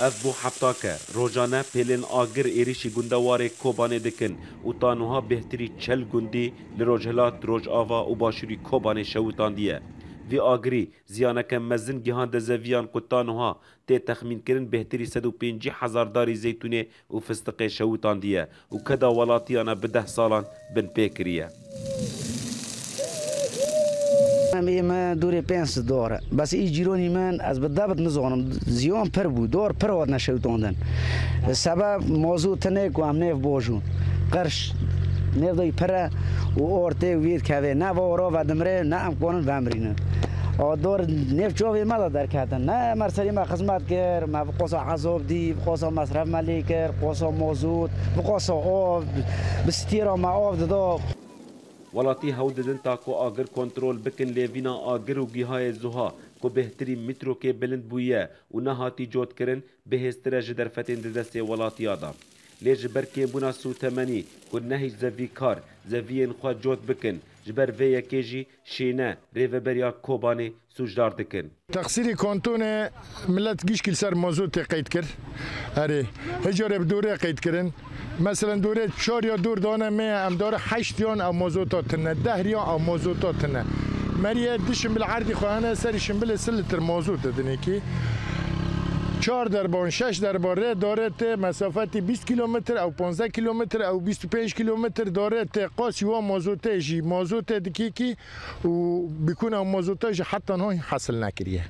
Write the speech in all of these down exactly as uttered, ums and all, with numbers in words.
Ev bû heftake rojane pêlên Agir êrîşî gundewarê Kobanê dikin û ta niha bêhtirî çil gundî li rojhilat, rojava û başûrî Kobanê şewitandiye. Vî agirî ziyaneke mezin gihande zeviyan ku ta niha tê texmînkirin bêhtirî sed û pêncî hezar darî zeytûnê û fistiqê şewitandiye û keda welatiyana bi deh salan binpê kiriye. Em ê me dûrê pênc sed dor e. Bes î cîronî min ez bi debit nizanim. Ziyan pir bû. Dor pir hatine şewitandin. Sebeb mazût tine ku em nêv bojûn. Qirş nêv de pir e û ortê wî dikeve. Ne va ora vedimrê, ne em kanin vemirînin. A dor nêv çavê me de derketin. Ne me serî me xizmet kir, me bi qosa ezab dî, bi qosa mesref me lê kir, qosa mazût, bi qosa av, bi stîra me av dida. Welatî hewl didin ta ku agir kontrol bikin, lê vîna agir û gihayê zuha ku bêhtirî mîtrokê bilind bûye û nehatî cotkirin, bihêztir e ji derfetên di destê welatiya de. Lê ji ber kêmbûna sûtemenî ku ne hîç zevîkar zeviyên xwe cot bikin, ji ber vê yekê jî şîne rêveberiya Kobanê sûcdar dikin. Teqsîrî kantonê millet gişkî li ser mazotê qeyd kir. Erê, hicarê bi dorê qeyd kirin. Meselen dorê çar ya dor dane me, em dare heşt yan ew mazota tine, deh riya ew mazota tine. Meriye di şimbil erdî xwe hene, serî şimbilê sî litir mazot didinê kî. Çar derban, şeş derban rê dare tê mesafetî bîst kîlometr, ew panzdeh kîlometr, ew bîst û pênc kîlometr dare tê qasî wa mazotê jî mazotê dikî kî û bîkûna mazota jî heta niha hesil nekiriye.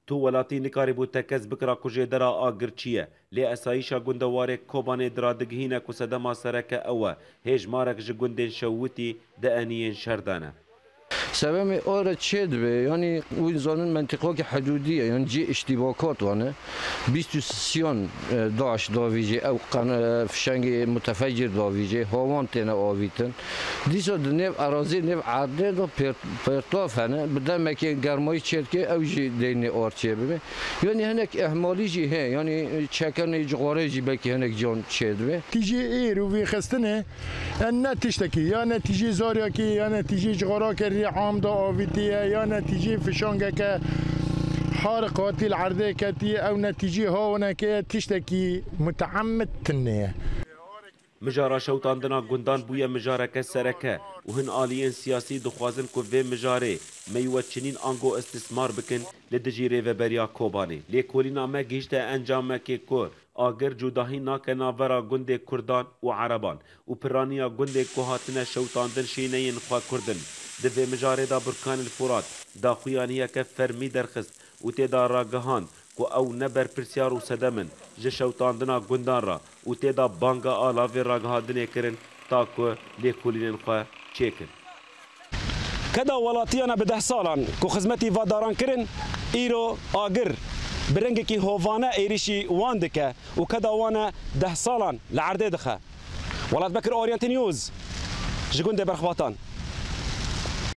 Tu welatî nikarîbû tekez bikira ku jêdera agir çi ye, lê esayîşa gundewarê Kobanê diradigihîne ku sedema sereke ew e, hêjmarek ji gundên şewitî di eniyên şer de ne. Sevemê ore çê dibe, yanî wî zanin mentiqokê hidûdî ye, yanî cî îştîbakat wane. Bîst û siyan e, DAIŞ davîjê, ew qan-, e, fişengê mutefecir davîjê, hawan têne avîtin. Dîsa di nêv erazî, nêv erdê de pêr-, pêrtaf hene. Bi demekê germayî çêdike, ew jî deynê ar çêbibe. Yanî hinek ihmalî jî heye. Yanî çekenê cixwarê jî belkî hinek can çêdibe. Tîjî êr û vêxistinê, e, ne tiştekî, ya netîjî zaryakî, ya netîjî cixwarakê rê am da avîtiye, ya netîjî fişangeke hariq hatî li erdê ketiye, ew netîjî hawaneke ye, tiştekî muteemid tune ye. Mijara şewitandina gundan bûye mijareke sereke û hin aliyên siyasî dixwazin ku vê mijarê meyweçinîn ango îstismar bikin li dijî rêveberiya Kobanê. Lêkolîna me gihîşte encamekê ku agir cudahî nake navbera gundê Kurdan û Ereban û piraniya gundên ku hatine şewitandin şîneyên xwe Kurd in. Di vê mijarê de Burkan El Furat daxuyaniyeke fermî derxist û tê de ragihand ku ew ne berpirsiyar û sedem in ji şewitandina gundan re û tê de banga alavê ragihandinê kirin ta ku lêkolînên xwe çêkin. Keda welatiyana bi deh salan ku xizmetî va daran kirin, îro agir bi rengekî hovane êrîşî wan dike û keda wan e deh salan li erdê dixe. Welat Bekir, Oriente News, ji gundê Berxbatan.